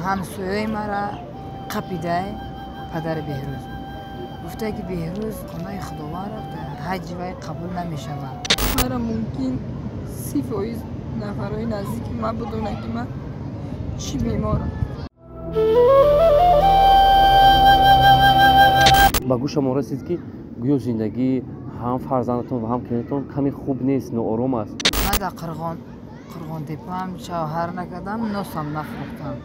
Ҳамсояи мара қапидай падари Беҳрӯз. Гуфта ки Беҳрӯз хонаи Худованд рафта, ҳаҷи вай қабул намешавад. Мара мумкин 30% нафарҳои наздики ман бидонанд ки ман чӣ беморам. Ба гӯшамон расид ки гӯё зиндагии ҳам фарзандатон ва ҳам келинатон каме хуб нест, ноором аст. Ман дар Қурғонтепаам шавҳар накардам, носам нафурӯхтам.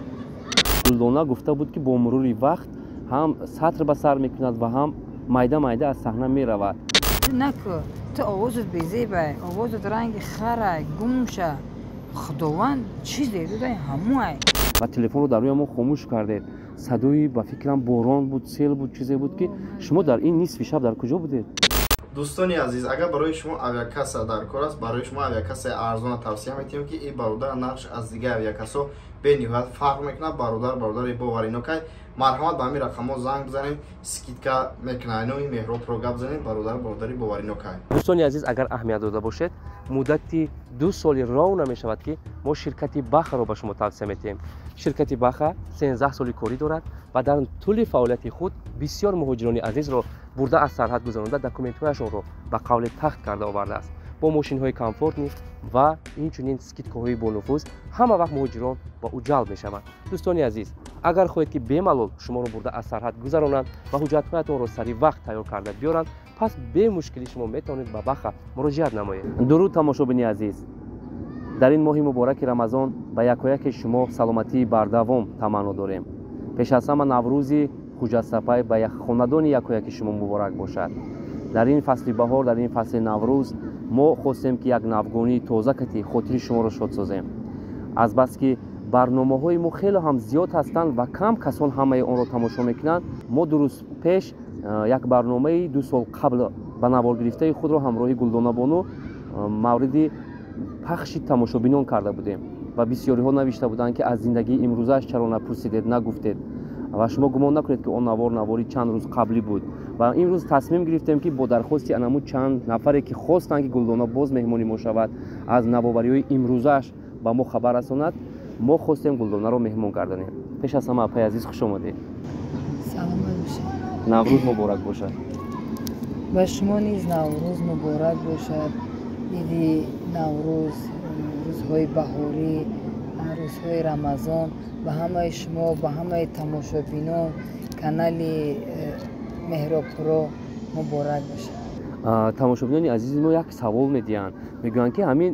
Гулдона гуфта буд ки бо мурури вақт ҳам сатр ба сар мекунад ва ҳам майда майда аз саҳна меравад. Ту наку, ту овозат безебай, овозат ранги харай, гумша. Худованд чизе додай ҳамоай. Ва телефонро дар рӯи мо хомӯш кардед. Садои ба фикрам борон буд, сел буд, чизе буд ки шумо дар ин нисфи шаб дар куҷо будед? Дӯстони азиз, агар барои шумо авиакасса дар кор аст, барои шумо авиакассаи арзона тавсия метиҳем, ки ин бародар нақш аз дигар авиакассо бениҳоят фарқ мекунад. Бародар бародари боваринокай. Марҳамат, ба ҳамин рақамҳо занг бизанед, скидка мекунад. Номи Меҳробро гап занед, бародар бародари боваринокай. Дӯстони азиз, агар аҳамият дода бошед, муддати 2 соли ров намешавад ки мо ширкати Бахаро ба шумо тавсия метиҳем. Ширкати Баха 13 соли корӣ дорад ва дар тӯли фаъолияти худ бисёр муҳоҷирони азизро бурда аз сарҳад гузаронда документҳояшонро ба қавли тахт карда овардааст. Бо мошинҳои комфортни ва инчунин скидкаҳои бонуфуз ҳама вақт муҳоҷирон ба ӯ ҷалб мешаванд. Дӯстони азиз, агар хоҳед ки бемалол шуморо бурда аз сарҳад гузаронанд ва ҳуҷҷатҳоятонро сари вақт тайёр карда биёранд, пас бемушкилӣ шумо метавонед ба Баха муроҷиат намоед. Дуруд, тамошобини азиз! Дар ин моҳи мубораки Рамазон ба якояки шумо саломатии бардавом таманно дорем. Пеш аз ҳама Наврӯзи Хуҷастапай ба хонадони якояки шумо муборак бошад. Дар ин фасли баҳор, дар ин фасли Наврӯз мо хостем ки як навгонии тоза кати хотири шуморо шод созем. Азбаски барномаҳои мо хеле ҳам зиёд ҳастанд ва кам касон ҳамаи онро тамошо мекунанд, мо 2 рӯз пеш як барномаи 2 сол қабл ба навор гирифтаи худро ҳамроҳи Гулдонабону мавриди пахши тамошобинон карда будем ва бисёриҳо навишта буданд ки аз зиндагии имрӯзааш чаро напурсидед, нагуфтед. Ва шумо гумон накунед ки он навор навори чанд рӯз қаблӣ буд. Ва имрӯз тасмим гирифтем ки бо дархости анаму чанд нафаре ки хостанд ки Гулдона боз меҳмони мо шавад, аз навовариҳои имрӯзааш ба мо хабар расонад, мо хостем Гулдонаро меҳмон гардонем. Пеш аз ҳама, апаи азиз, хуш омадед. Саломат бошед. Наврӯз муборак бошад. Ба шумо низ Наврӯз муборак бошад. Иди Наврӯз, рӯзҳои баҳорӣ, рӯзҳои Рамазон ба ҳамаи шумо, ба ҳамаи тамошобинон канали Меҳробпуро муборак бошад. Тамошобинони азизи мо як савол медиҳанд. Мегӯянд ки ҳамин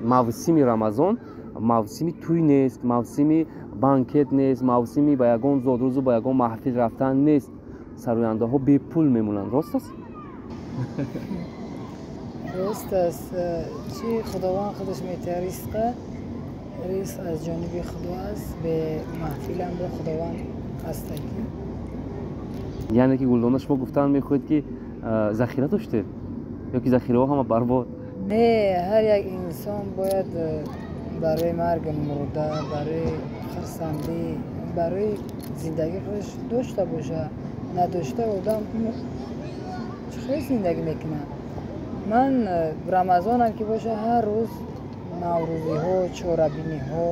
мавсими Рамазон мавсими тӯй нест, мавсими банкет нест, мавсими ба ягон зодрӯзу ба ягон маҳфил рафтан нест. Сарояндаҳо бепул мемонанд. Рост аст? Рост аст. Чи Худованд худаш метиҳад ризқа, ризқ аз ҷониби Худо аст, бе маҳфилам бо Худованд ҳастаки. Яъне ки Гулдона, шумо гуфтан мехоҳед ки захира доштед ё ки захираҳо ҳама барбод? Не, ҳар як инсон бояд барои марги мурда, барои хурсандӣ, барои зиндагии худаш дошта бошад. Надошта одам чӣ хел зиндагӣ мекунад? Ман Рамазонам ки боша, ҳар рӯз наврӯзиҳо, чорабиниҳо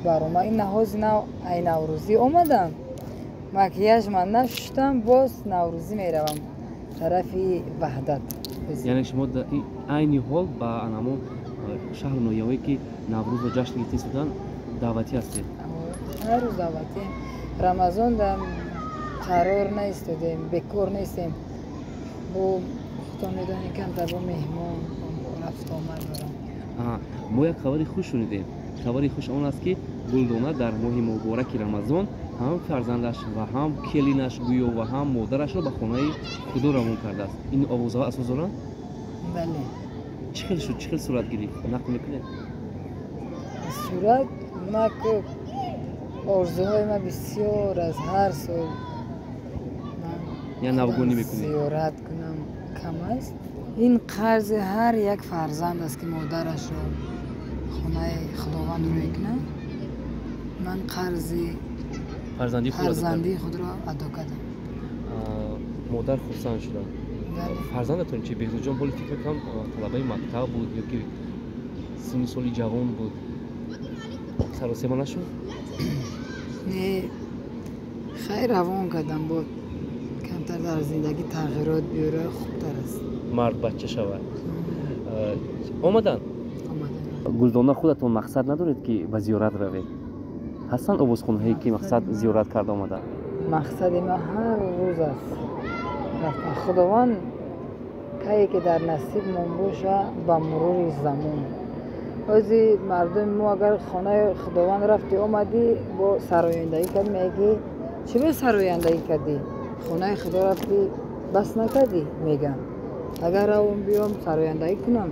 барома. Ин наҳози нав ай наврӯзӣ омадам, макияж ман нашуштам, боз наврӯзӣ меравам тарафи Ваҳдат. Яъне шумо айни ҳол ба анамон шаҳру ноҳияҳое ки Наврӯзро ҷашн гирифта истоданд даъватӣ ҳастед? Ҳар рӯз даъватием. Рамазон қарор наистодем, бекор нестем. Бо худтон медонед, камтар бо меҳмон рафтуомад дорам. Мо як хабари хуш шунидем. Хабари хуш он аст ки Гулдона дар моҳи мубораки Рамазон ҳам фарзандаш ва ҳам келинаш гӯё ва ҳам модарашро ба хонаи Худо равон кардааст. Ин овозаҳо асос доранд? Бале. Чӣ хел шуд? Чӣ хел сурат гирифт? Нақл мекунед? Сурат ма орзуҳои ма бисёр аз ҳар сол я навгонӣ мекунед? Зиёрат кунам кам аст. Ин қарзи ҳар як фарзанд аст ки модарашро хонаи Худованд рӯй кунад. Ман қарзи фарзандии худро адо кардам. Модар хурсанд шуданд. Фарзандатон чи? Беҳрӯзҷон ҳоли фикр мекунам талабаи мактаб буд ё ки синни соли ҷавон буд. Саросема нашуд? Хай равон кардам, бо камтар дар зиндагӣ тағйирот биёра, хубтар аст. Мард бача шавад. Омаданд? Омаданд. Гулдона, худатон мақсад надоред, ки ба зиёрат равед? Ҳастанд овозхонҳое, ки мақсад зиёрат карда омаданд. Мақсади ман ҳар рӯз аст рафтан. Худованд кае ки дар насибмон боша, ба мурури замон. Ози мардуми мо агар хонаи Худованд рафти омадӣ, бо сарояндагӣ кардӣ, мега ки чӣ бо сарояндагӣ кардӣ, хонаи Худо рафтӣ, бас накардӣ, мегӯям. Агар равом биём сарояндагӣ кунам,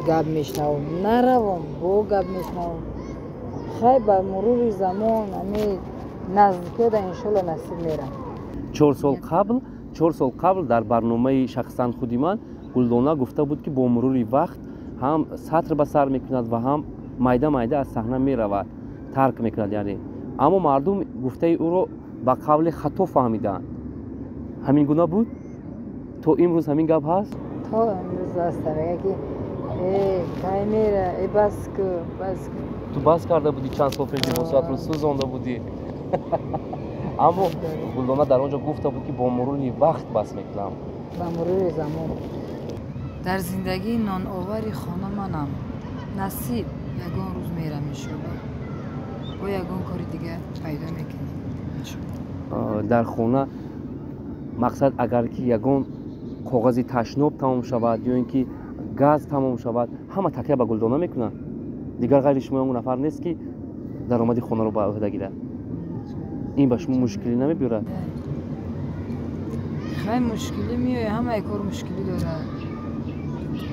гап мешнавам, наравом, бо гап мешнавам. Хай, ба мурури замон, ами наздикиёда, иншолло, насиб мерам. 4 сол қабл дар барномаи шахсан худи ман Гулдона гуфта буд, ки бо мурури вақт ҳам сатр ба сар мекунад ва ҳам майда майда аз саҳна меравад, тарк мекунад, яъне. Аммо мардум гуфтаи ӯро ба қавли хато фаҳмиданд. Ҳамин гуна буд? То имрӯз ҳамин гап ҳаст? То имрӯз ҳаст. Мега ки э, кай мера, э, бас ку, бас ку. Ту бас карда будӣ чанд сол пеш, либосатро сӯзонда будӣ. Аммо Гулдона дар он ҷо гуфта буд, ки бо мурури вақт бас мекунам. Ба мурури замон. Дар зиндагӣ ноновари хона манам. Насиб, ягон рӯз мерам, иншолло, бо ягон кори дига пайдо мекунем. Дар хона, мақсад, агар ки ягон коғази ташноб тамом шавад ё ин ки газ тамом шавад, ҳама такя ба Гулдона мекунанд. Дигар ғайри шумо ягон нафар нест, ки даромади хонаро ба ӯҳда гирад. Ин ба шумо мушкилӣ намебиёрад? Хай, мушкилӣ меояд. Ҳамаи кор мушкилӣ дорад,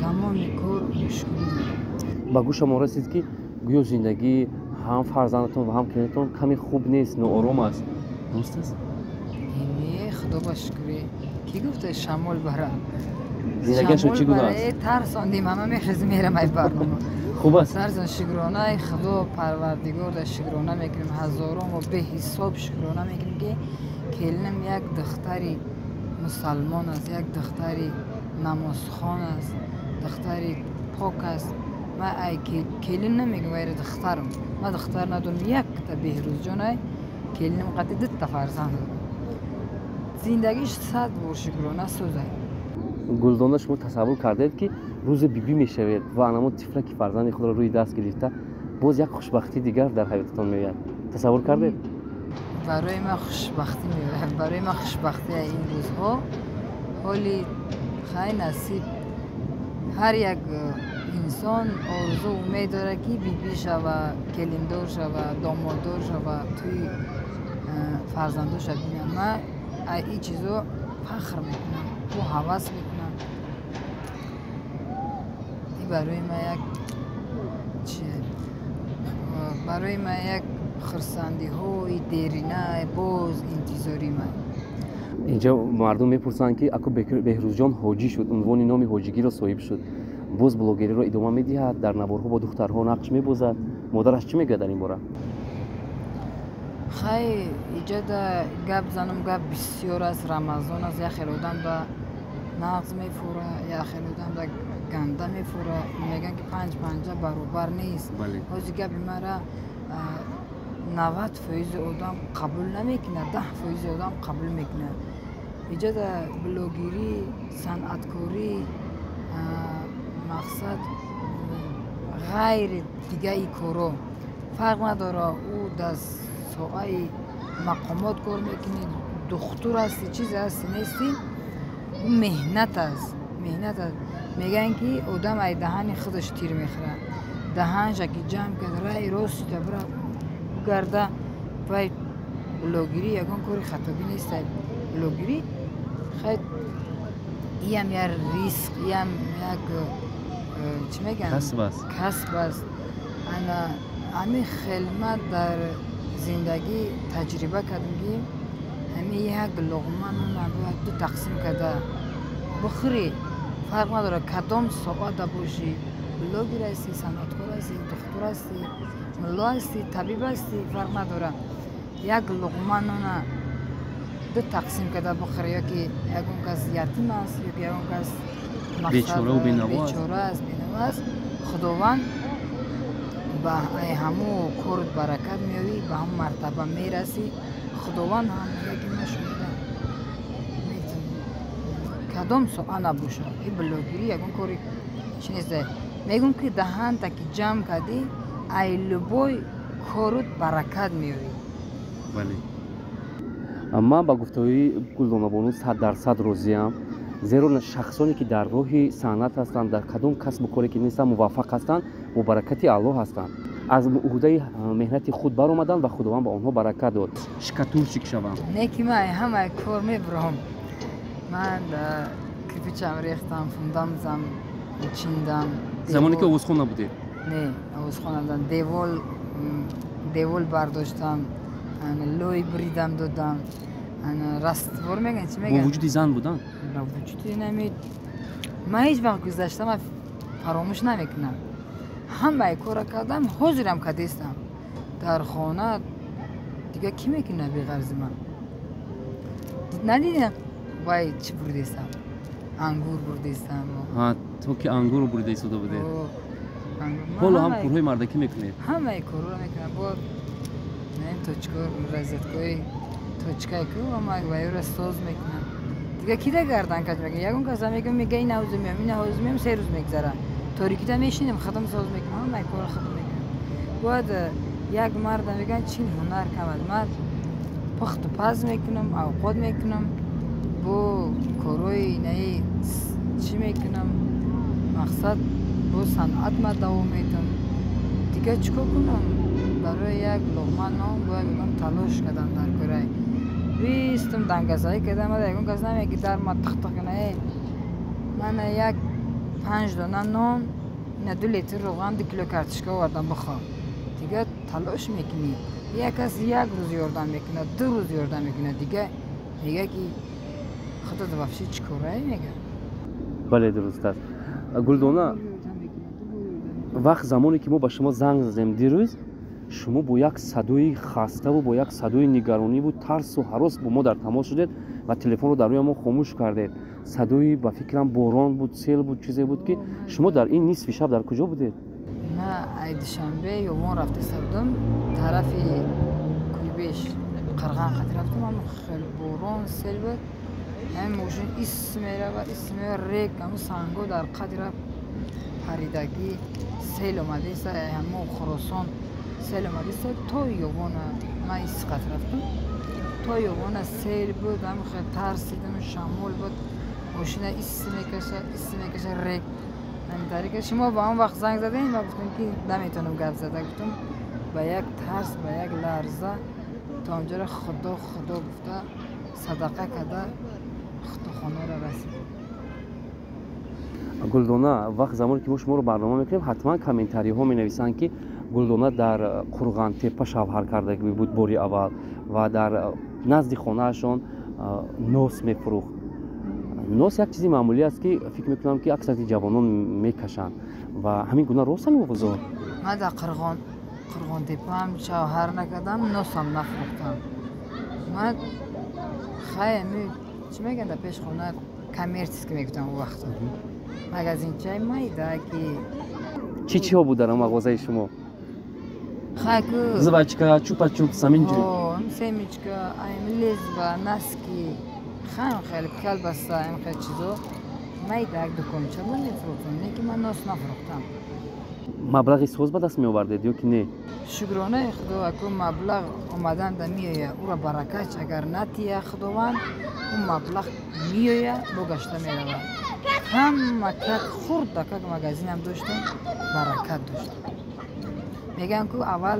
тамоми кор мушкилӣ дорад. Ба гӯшамон расид, ки гӯё зиндагии ҳам фарзандатон ва ҳам келинатон каме хуб нест, ноором аст. Дуруст аст? Не, Худо ба шукрӣ. Кӣ гуфта шамол бара? Зиндагиашон чӣ гуна аст? Тарсондим, ҳама мехезим, мерам ай барнома. Хуб аст? Тарсон. Шукронаи Худо, Парвардигор да шукрона мекунем, ҳазорон ва беҳисоб шукрона мекунем, ки келинам як духтари мусалмон аст, як духтари намозхон аст, духтари пок аст. Ман ай келин намегум, вайра духтарам. Ман духтар надорам, якта Беҳрӯзҷон ай келинам қати дутта фарзанд дорам. Зиндагиш сад бор шукрона созай. Гулдона, шумо тасаввур кардед, ки рӯзе бибӣ мешавед ва анамо тифла, ки фарзанди худро рӯи даст гирифта, боз як хушбахтии дигар дар ҳаётатон меояд? Тасаввур кардед? Барои ман хушбахтӣ меояд, барои ман хушбахтӣ ин рӯзҳо. Ҳоли хай, насиб. Ҳар як инсон орзу умед дорад, ки бибӣ шава, келиндор шава, домоддор шава, тӯи фарзандоша бинам. Ман ай ин чизо фахр мекунам, бо ҳавас мекунам. Ин барои ман як чи, барои ман як хурсандиҳои дерина, боз интизори ман. Инҷа мардум мепурсанд, ки аку Беҳрӯзҷон ҳоҷӣ шуд, унвони номи ҳоҷигиро соҳиб шуд, боз блогериро идома медиҳад, дар наворҳо бо духтарҳо нақш мебозад. Модараш чӣ мегӯяд дар ин бора? Хай, иҷода гап занам, гап бисёр аст. Рамазон аст, як хел одам да нағз мефура, як хел одам да ганда мефура. Мегӯянд, ки панҷ панҷа баробар нест. Ҳози гапи мара 90% одам қабул намекунад, 10% одам қабул мекунад. Иҷода блогерӣ, санъаткорӣ, мақсад, ғайри дигаи коро фарқ надорад. Ӯ дар соҳаи мақомот кор мекунӣ, духтур ҳасти, чизе ҳасти, нестӣ, ӯ меҳнат аст, меҳнат аст. Мегӯянд, ки одам ай даҳани худаш тир мехӯрад. Даҳанша ки ҷамъ кард, раи ростита бира гарда. Вай блогерӣ ягон кори хатобӣ нест. Блогерӣ, хай, иам як риск, иам як чӣ мегӯянд, касб аст. Касб аст. Ана ҳамин хел ман дар зиндагӣ таҷриба кардам, ки ҳамин як луғма нона бояд ду тақсим карда бихӯрӣ. Фарқ надорад, кадом соата бошӣ: блогер ҳастӣ, санъаткор ҳастӣ, духтур ҳастӣ, мулло ҳастӣ, табиб ҳастӣ, фарқ надорад. Як луғма нона ду тақсим карда бихӯрӣ, ё ки ягон кас ятим аст, ё ки ягон кас бечорау бенаво аст. Бечора аст, бенаво аст. Худованд Ба ҳаму корут баракат меёвӣ, ба ҳаму мартаба мерасӣ. Худованд ҳам мега, ки ман шумода кадом соа набошад, и блогерӣ ягон кори чи нест. Мегӯм, ки даҳанта ки ҷамъ кардӣ, ай любой корут баракат меёвӣ. Бале, ман ба гуфтаҳои Гулдонабону 100% розиям, зеро шахсоне, ки дар роҳи санъат ҳастанд, дар кадом касбу коре ки нестанд, муваффақ ҳастанд, бо баракати Аллоҳ ҳастанд, аз уҳдаи меҳнати худ баромаданд ва Худованд ба онҳо баракат дод. Штукатурщик шавам. Не, ки ман ҳамаи кор мебурам. Ман кирпичам рехтам, фундаментам чиндам. Замоне ки овозхон набудед? Не, овозхон набудам. Девол бардоштам, лой буридам, додам, раствор мегӯянд, чӣ мегӯянд. Бо вуҷуди зан будан? Ба вуҷуди нами ман ҳеҷ вақт гузаштама фаромӯш намекунам. Ҳамаи кора кардам, ҳозирам кадестам дар хона. Дига кӣ мекунад беғарзи ман? Надидем, вай чӣ бурдестам, ангур бурдестам. То ки ангурро бурида истода будед. Ҳоло ҳам корҳои мардакӣ мекунед? Ҳамаи корҳоро мекунам. Бо точка, розеткои точкае ку вайро соз мекунам. Дига кида гардан каҷ мекунам? Ягон каса мегӯям, мега, ин ҳавзу меям, ин ҳавзу меям, 3 рӯз мегзара. Торикида мешинем, худам соз мекунам, ҳамаи корро худам мекунам. Бояд як марда, мегӯянд, 40 ҳунар камад. Ман пухту паз мекунам, авқот мекунам, бо корҳои инаи чӣ мекунам, мақсад, бо санъат ма давом медиҳам. Дига чӣ кор кунам? Барои як луқма нон бояд одам талош кардан дар кораи. Бистум дангасаӣ кардам, ягон кас намеги дар ма тихтих кана. Э, мана як панҷ дона нон, ина 2 литр равған, 2 кило картошка овардам, бихор. Дига талош мекунӣ. Як кас як рӯз ёрдам мекунад, 2 рӯз ёрдам мекунад, дига мега, ки худат вообще чӣ корае, мега. Бале, дуруст аст, Гулдона. Вақт замоне ки мо ба шумо занг задем дирӯз, шумо бо як садои хаставу бо як садои нигарониву тарсу ҳарос бо мо дар тамос шудед ва телефонро дар рӯи мо хомӯш кардед. Садои, ба фикрам, борон буд, сел буд, чизе буд, ки шумо дар ин нисфи шаб дар куҷо будед? Ма ай Душанбе Ёвон рафтеста будам, тарафи Кӯйбеш, Қирған қати рафтам. Ам хеле борон, сел буд. Ҳамин мошин ис мерава, ис мерава, рек, ҳамун санго дар қади рафт паридагӣ. Сел омадеста, ҳамо Хуросон сел омадеста то Ёвона. Ман ис қат рафтам, то Ёвона сел буд. Ҳам хеле тарсидам, шамол буд, мошина ис мекаша, ис мекаша, рек ҳамин. Шумо ба он вақт занг задем ва гуфтем, ки наметавонам гап зада. Гуфтам, ба як тарс, ба як ларза то онҷоро Худо, Худо гуфта, садақа карда, худохонаро расид. Гулдона, вақт замоне ки мо шуморо барнома мекунем, ҳатман комментариҳо менависанд, ки Гулдона дар Қурғантепа шавҳар карда буд бори аввал ва дар назди хонаашон нос мефурӯхт. Нос як чизи маъмулӣ аст, ки фикр мекунам, ки аксарияти ҷавонон мекашанд, ва ҳамин гуна рост ҳамин овозо? Ман дар Қурғонтепаам шавҳар накардам, носам нафурӯхтам. Ман хай, чӣ мегӯянд, дар пеши хона коммерческий мегуфтам он вақто, магазинчаи майда ки. Чӣ чиҳо буд дар он мағозаи шумо? Хайку. Жвачка, чупа-чуп, саминҷу? Семечка, айм лесба, носки, хаем хеле колбаса, ам хеле чизо. Майда як дуконча буд, мефурӯхтам, не ки ман нос нафурӯхтам. Маблағи соз ба даст меовардед ё ки не? Шукронаи Худо, аку маблағ омадан да меоя, ӯро баракат агар натия Худованд, ӯ маблағ меоя, бо гашта меравад. Ҳама как хурда как магазинам доштам, баракат доштам. Мегӯям, ку аввал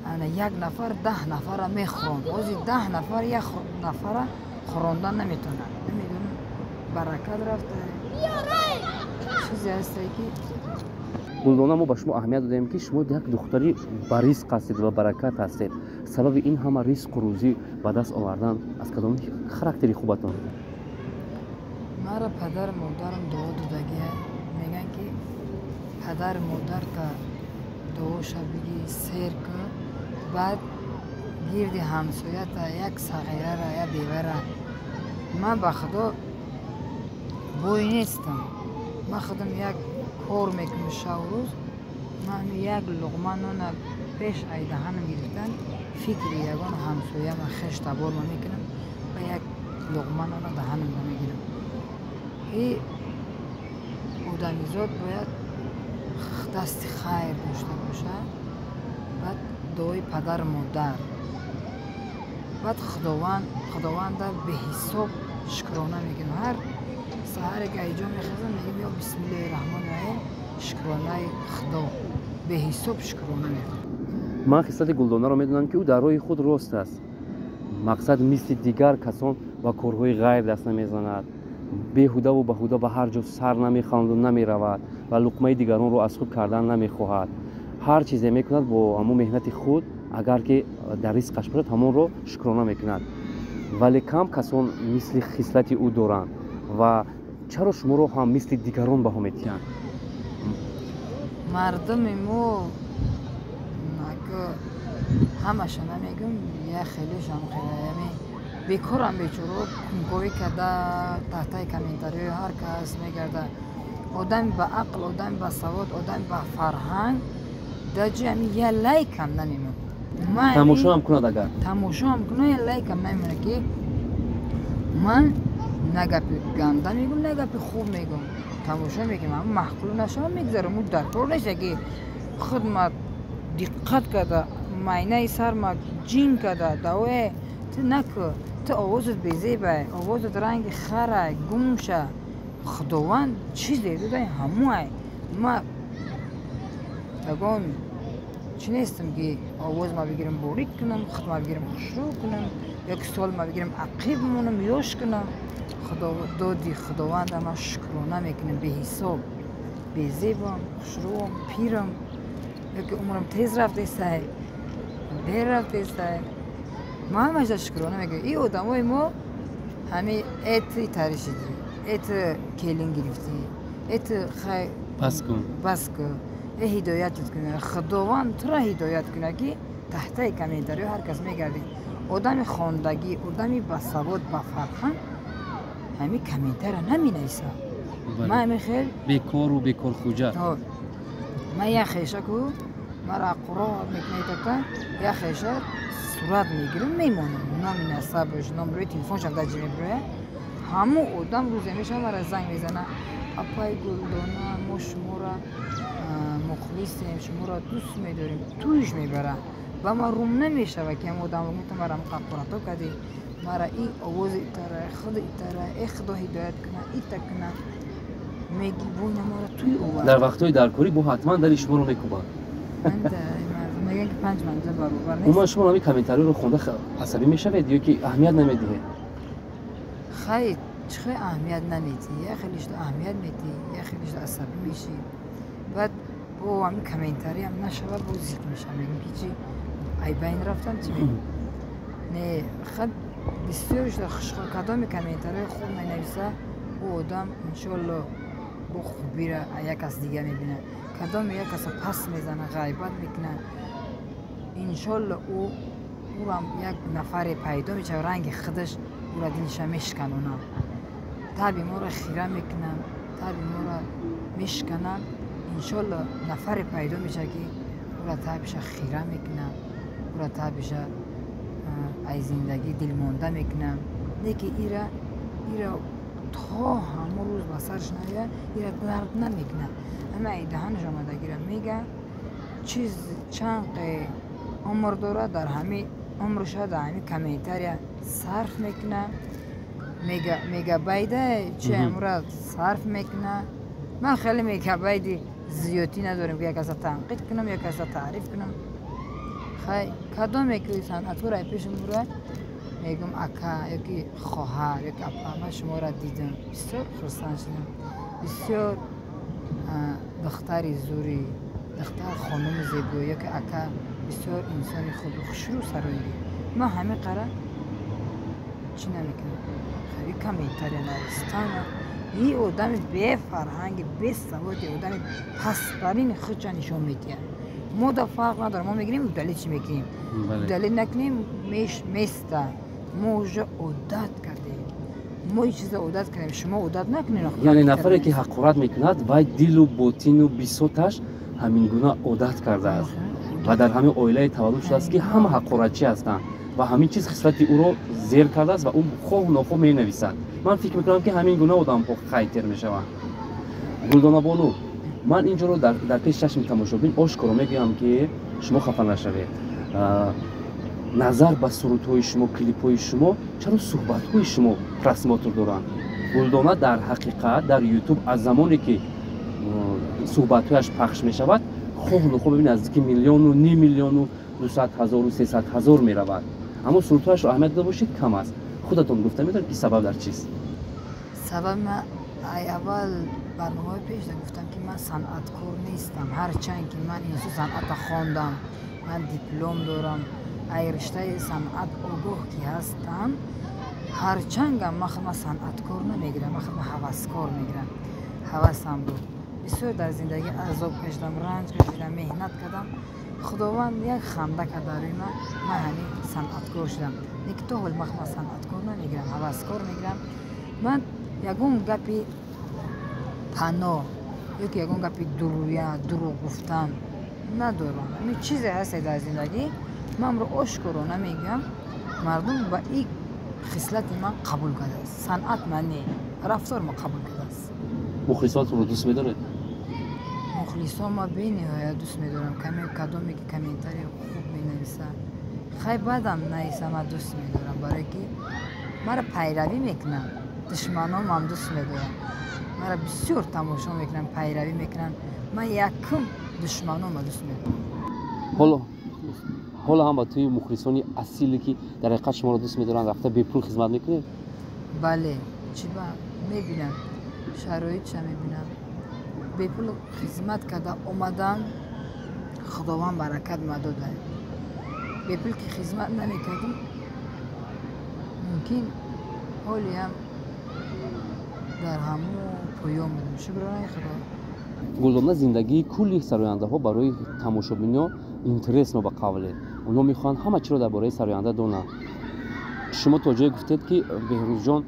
ана як нафар 10 нафара мехӯронд, ҳозир 10 нафар як нафара хӯрондан наметавонад. Намедонам, баракат рафта, чизе ҳастае ки. Гулдона, мо ба шумо аҳамият додем, ки шумо як духтари ба ризқ ҳастед ва баракат ҳастед. Сабаби ин ҳама ризқу рӯзӣ ба даст овардан аз кадом характери хубатон? Маро падару модарам дуо додагия. Мегӯянд, ки падару модарта дуоша бигӣ, сер кун, баъд гирди ҳамсоята як сағирара, як бевара. Ман ба Худо бой нестам, ман худам як кор мекунам шаву рӯз. Ман як луқма нона пеш ай даҳанам гирифтан, фикри ягон ҳамсояма, хеш таборма мекунам ва як луқма нона даҳанам намегирам. И одамизод бояд дасти хайр дошта бошад, баъд дуои падару модар, баъд Худованд, Худованда беҳисоб шукрона мекунам. Ҳар саҳаре ки айҷо мехезам, мегӯям: «Ё бисмиллоҳи раҳмони раҳим, шукронаи Худо», беҳисоб шукрона мекунам. Ман хислати Гулдонаро медонам, ки ӯ дар роҳи худ рост аст. Мақсад, мисли дигар касон ба корҳои ғайр даст намезанад, беҳудаву баҳуда ба ҳар ҷо сар намехӯнду намеравад ва луқмаи дигаронро аз худ кардан намехоҳад. Ҳар чизе мекунад бо ҳамон меҳнати худ, агар ки дар ризқаш бошад, ҳамонро шукрона мекунад. Вале кам касон мисли хислати ӯ доранд. Ва чаро шуморо ҳам мисли дигарон баҳо медиҳанд? Мардуми мо, ҳамаша намегӯм, як хелешам хеле бекорам, бечоро кунковӣ карда, таҳтаи комментариҳои ҳар кас мегарда. Одами ба ақл, одами ба савод, одами ба фарҳанг дар ҷои ҳами я лайкам намемонад. Тамошоам кунад агар. Тамошоам кунад, я лайкам намемонад, ки ман на гапи ганда мегӯм, на гапи хуб мегӯм. Тамошо мекунам, маъқул нашава, мегзарам. Ӯ дар кор неста, ки худма диққат карда, майнаи сарма ҷин карда давое ту наку, ту овозат безебай, овозат ранги харай, гумша. Худованд чизе додай, ҳамоай. Ма ягон чӣ нестам, ки овозма бигирам, борик кунам, худма бигирам, хушрӯ кунам, ё ки солма бигирам, ақиб монам, ёш кунам. Доди Худованда ман шукрона мекунам беҳисоб. Безебам, хушрӯам, пирам, ёки умрам тез рафтесай, дер рафтесай, ман ҳамаша шукрона мекунам. И одамои мо ҳами эти тари шидӣ, эти келин гирифтӣ, эти хай. Бас кун. Бас кун, э ҳидоятат куна, Худованд тура ҳидоят куна, ки таҳтаи комментариҳо ҳар кас мегардӣ. Одами хондагӣ, одами басавод, ба фарҳанг ҳами комментария наменависа. Ман ҳами хел бекору бекорхуҷа. Ман як хеша ку мара аққуро мекунедата, як хеша сурат мегирам, мемонам, номи насабаш, номрои телефоншам дар ҷи мебирояд. Ҳамун одам рӯзе мешава, мара занг мезана: «Апай Гулдона, мо шуморо мухлисем, шуморо дӯст медорем». Тӯйш мебара ба ман рум намешава, ки ҳам одам ту мара қаққурато кардӣ, мара и овози итара, худи итара, э Худо ҳидоят куна, ита куна, меги война мара туй овард. Дар вақтҳои даркорӣ бо ҳатман дари шуморо мекӯбанд. Мегӯян, ки панҷ манзил баробар нест. Умуман, шумо ҳамин комментариёро хонда асабӣ мешавед ё ки аҳамият намедиҳед? Хай, чӣ хел аҳамият намедиҳӣ? Як хелишто аҳамият медиҳӣ, як хелишто асабӣ мешӣ. Баъд бо ҳамин комментариам нашава, бо зиқ мешавам, мегӯм, ки чи айбайн рафтам, чи не. Хай, бисёр кадоми комментариҳои хуб менависа, ӯ одам иншоалло бо хубира як кас дига мебинад. Кадоме як каса пас мезана, ғайбат мекунад, иншоалло ӯ ӯрам як нафаре пайдо мешавад, ранги худаш, ӯра дилша мешиканонад. Таби моро хира мекунанд, таби моро мешикананд, иншоалло нафаре пайдо мешавад, ки ӯра табиша хира мекунад, ӯра табиша аз зиндагӣ дилмонда мекунад. Не ки ира то ҳамон рӯз ба сарш наояд, ира дард намекунад. Ҳама даҳанаш омадагира мега. Чиз чанд умр дорад, дар ҳами умрша дар ҳами комментария сарф мекунад, мегабайда чи амра сарф мекунад. Ман хеле мегабайди зиёдтӣ надорем, ки як каса танқид кунам, як каса таъриф кунам. Хай, кадоме ки санъаткор ай пешам бурад, мегӯм: «Ака ёки хоҳар ёки апа, ман шуморо дидам, бисёр хурсанд шудам, бисёр духтари зурӣ, духтар, хонуми зебоӣ, ёки ака, бисёр инсони хуби, хушрӯ сароидӣ». Ман ҳамин қара чӣ намекунам, комментария навистана. И одами бефарҳанги, бесаводи, одами пасттарини худша нишон медиҳад. Мо да фарқ надорам, мо мегирем, удалить чӣ мекунем, удалить накунем, места. Мо уже одат кардем, мо ин чиза одат кардем, шумо одат накунед. Яъне нафаре ки ҳақорат мекунад, вай дилу ботину бисоташ ҳамин гуна одат кардааст ва дар ҳамин оилае таваллуд шудааст, ки ҳама ҳақоратчӣ ҳастанд ва ҳамин чиз хислати ӯро зер кардааст ва ӯ хоҳу нохоҳ менависад. Ман фикр мекунам, ки ҳамин гуна одамҳо хайтер мешаванд. Гулдонабону, ман ин ҷоро дар пеши чашми тамошобин ошкоро мегӯям, ки шумо хафа нашавед. Назар ба сурудҳои шумо, клипҳои шумо, чаро суҳбатҳои шумо просмотр доранд? Гулдона дар ҳақиқат дар Ютуб аз замоне ки суҳбатҳояш пахш мешавад, хоҳу нохоҳ бибин, наздики миллиону ним миллиону 200 ҳазору 300 ҳазор меравад, аммо сурудҳояшро аҳамият дода бошед, кам аст. Худатон гуфта метавонед, ки сабаб дар чист? Сабаби ман ай аввал барномаҳои пешда гуфтам, ки ман санъаткор нестам. Ҳарчанд ки ман инсу санъата хондам, ман диплом дорам, ай риштаи санъат огоҳ ки ҳастам, ҳарчангам ман худма санъаткор намегирам, ман худма ҳаваскор мегирам. Ҳавасам буд бисёр, дар зиндагӣ азоб кашидам, ранҷ кашидам, меҳнат кардам. Худованд як ханда кард дар рӯи ман, ман ҳамин санъаткор шудам. Лекин то ҳол ман худма санъаткор намегирам, ҳаваскор мегирам. Ман ягон гапи паноҳ ё ки ягон гапи дурӯя, дурӯғ гуфтан надорам. Ҳамин чизе ҳасте дар зиндагӣ, манро ошкоро намегӯям. Мардум ба ин хислати ман қабул кардааст. Санъат ман не, рафтор ма қабул кардааст. Мухлисотонро дӯст медоред? Мухлисон ма бениҳоят дӯст медорам. Кадоме ки комментарий хуб менависа, хай баъдам нависа, ман дӯст медорам, барое ки маро пайравӣ мекунанд. Душманомам дӯст медорам, маро бисёр тамошо мекунанд, пайравӣ мекунанд. Ман якум душманома дӯст медорам. Ҳоло ҳам ба тӯи мухлисони асиле, ки дар ҳақиқат шуморо дӯст медоранд, рафта бепул хизмат мекунед? Бале, чӣ ба мебинам, шароитша мебинам, бепул хизмат карда омадам. Худованд баракат ма дода. Бепул ки хизмат намекардам, мумкин ҳолиам дар ҳамун поён будам. Шукронаи Худо. Гулдона, зиндагии кулли сарояндаҳо барои тамошобино интересно. Ба қавле, онҳо мехоҳанд ҳама чиро дар бораи сароянда донанд. Шумо то ҷое гуфтед, ки Беҳрӯзҷон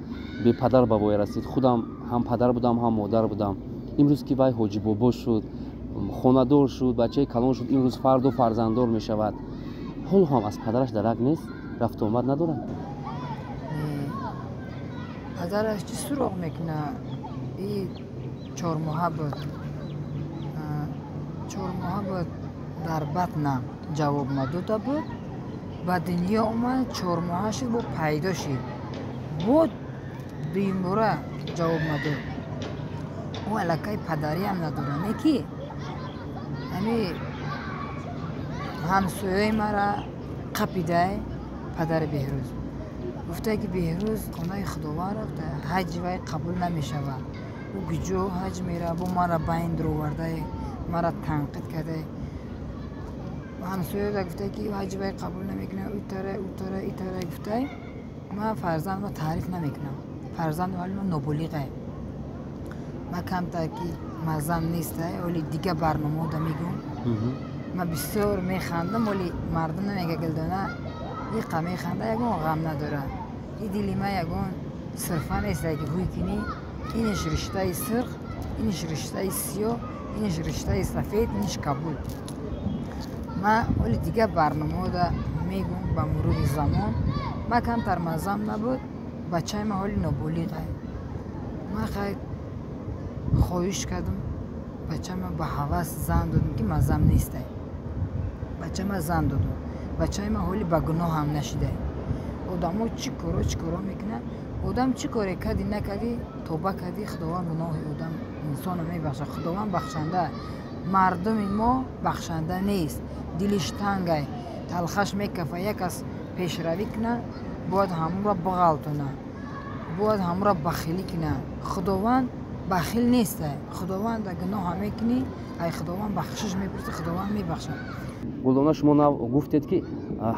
бепадар ба воя расид, худам ҳам падар будам, ҳам модар будам. Имрӯз ки вай ҳоҷибобо шуд, хонадор шуд, бачаи калон шуд, имрӯз фарду фарзанддор мешавад, ҳоло ҳам аз падараш дарак нест, рафтуомад надорад? Падараш чӣ суроғ мекунад? И 4 моҳа буд, 4 моҳа буд, дар батнам ҷавоб надода буд. Ба дунё омад, 4 моҳа шуд, бо пайдо шид, бо дуюмбора ҷавоб надод. Ӯ аллакай падариам надорад. Не ки ҳами ҳамсояи мара қапидай падари Беҳрӯз, гуфта ки Беҳрӯз хонаи Худованд рафта, ҳаҷи вай қабул намешавад, ӯ куҷо ҳаҷ меравад? Бо мара байн дуровардай, мара танқид кардай. Ҳамсояда гуфта ки ҳаҷи вай қабул намекунад, ӯ тара, ӯ тара, и тара гуфтай. Ман фарзандма таъриф намекунам. Фарзанди ҳоли ман ноболиғай. Ман камтар ки маззам нестай, оли дига барномаода мегӯм. Ман бисёр механдам, оли мардум намега: «Гулдона иқа механда, ягон ғам надорад». И дили ман ягон сирфа нестай, ки ҳуй кунӣ: иниш риштаи сирх, иниш риштаи сиёҳ, иниш риштаи сафед, иниш кабуд. Ман оли дига барномаода мегӯм ба мурури замон. Ман камтар маззам набуд, бачаи ман ҳоли ноболиғай. Ман хай хоҳиш кардам, бачаи ман ба ҳавас зан додам, ки маззам нестай. Бачаи ман зан додам, бачаи ман ҳоли ба гуноҳам нашидай. Одамо чӣ коро, чӣ коро мекунанд. Одам чӣ коре кардӣ, накардӣ, тоба кардӣ, Худованд гуноҳи одам инсонро мебахшад. Худованд бахшанда. Мардуми мо бахшанда нест, дилиш тангай, талхаш мекафа. Як кас пешравӣ кунад, бояд ҳамонро бағалтона, бояд ҳамонро бахилӣ кунад. Худованд бахил нестай. Худованд гуноҳа мекунӣ, ай Худованд бахшиш мепурсӣ, Худованд мебахшад. Гулдона, шумо нав гуфтед, ки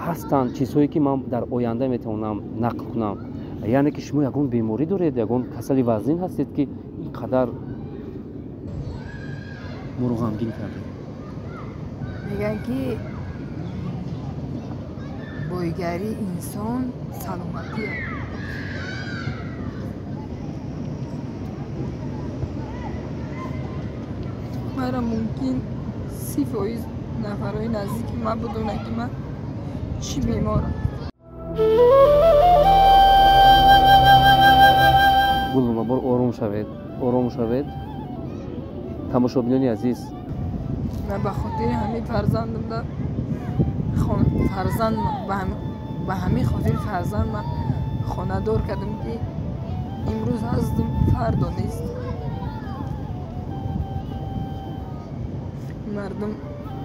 ҳастанд чизҳое, ки ман дар оянда метавонам нақл кунам. Яъне ки шумо ягон беморӣ доред, ягон касали вазнин ҳастед, ки ин қадар моро ғамгин кардед? Мегӯянд, ки бойгарии инсон саломатия. Мара мумкин 30% нафарҳои наздики ман будонанд, ки ман чӣ беморам. Гулдона, бор ором шавед, ором шавед. Тамошобинони азиз, ман ба хотири ҳамин фарзандам фарзанд ба ҳамин хотири фарзанд ман хонадор кардам, ки имрӯз ҳастам, фардо нест. Мардум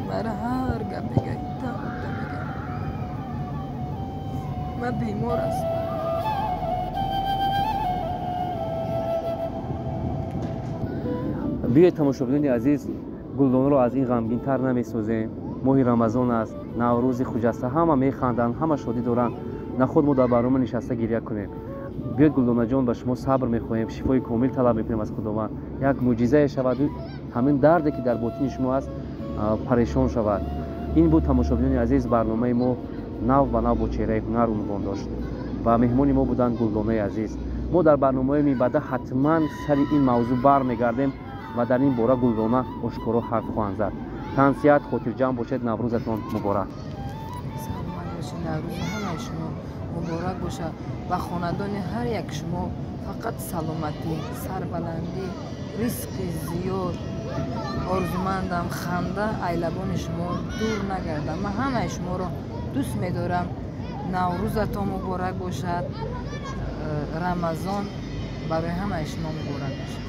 мара ҳар гап мегӯяд, та мегӯяд. Ман бемор ҳастам. Биёед, тамошобинони азиз, Гулдонро аз ин ғамгинтар намесозем. Моҳи Рамазон аст, Наврӯзи хуҷаста, ҳама механданд, ҳама шодӣ доранд. Наход мо дар барнома нишаста гиря кунем. Биёед, Гулдонаҷон, ба шумо сабр мехоҳем, шифои комил талаб мекунем аз Худованд. Як мӯъҷизае шавад, ҳамин дарде ки дар ботини шумо аст парешон шавад. Ин буд, тамошобинони азиз, барномаи мо нав ба нав бо чеҳраи ҳунар унвон дошт ва меҳмони мо буданд Гулдонаи азиз. Мо дар барномаҳои минбаъда ҳатман сари ин мавзӯъ бармегардем ва дар ин бора Гулдона ошкоро ҳарф хоҳанд зад. Тансиҳат, хотирҷамъ бошед, Наврӯзатон муборак. Саломат бошед, Наврӯзи ҳамаи шумо муборак бошад ва хонадони ҳар як шумо фақат саломатӣ, сарбаландӣ, ризқи зиёд орзумандам. Ханда айлабони шумо дур нагардам. Ман ҳамаи шуморо дӯст медорам. Наврӯзатон муборак бошад, Рамазон барои ҳамаи шумо муборак бошад.